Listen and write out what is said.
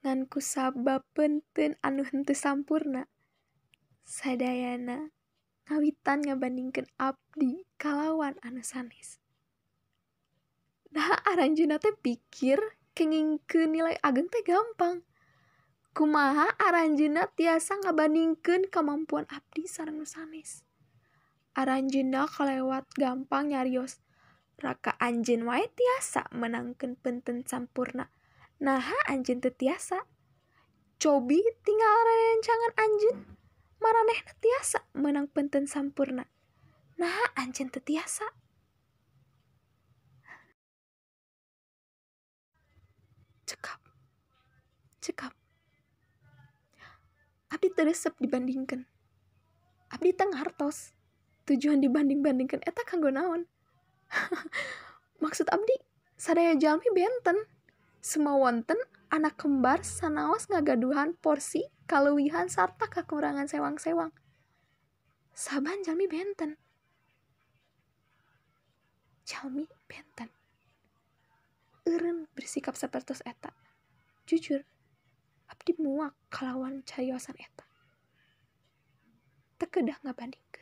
Ngan kusabab peunteun anu henteu sampurna. Sadayana ngawitan ngabandingkeun abdi kalawan anu sanes. Nah, aranjeunna teh pikir kengingkeun nilai ageng teh gampang. Kumaha aranjeunna tiasa ngabandingkeun kamampuan abdi sareng nu sanes. Aranjeunna kalewat gampang nyarios. Raka anjeun wae tiasa meunangkeun peunteun sampurna. Naha anjeun teu tiasa. Cobi tinggal rerencangan anjeun, maranehna tiasa meunang peunteun sampurna. Naha anjeun teu tiasa. Cekap. Cekap. Abdi teu resep dibandingkeun. Abdi teu ngartos tujuan dibanding-bandingkeun eta kanggo naon. Maksud abdi sadaya jalmi benten. Semua wonten anak kembar sanaos ngagaduhan porsi kaleuwihan sarta kakurangan sewang-sewang. Saban jalmi benten. Jalmi benten. Eureun bersikap sapertos eta. Jujur, abdi muak kalawan cariosan eta. Teu kedah ngabandingkeun.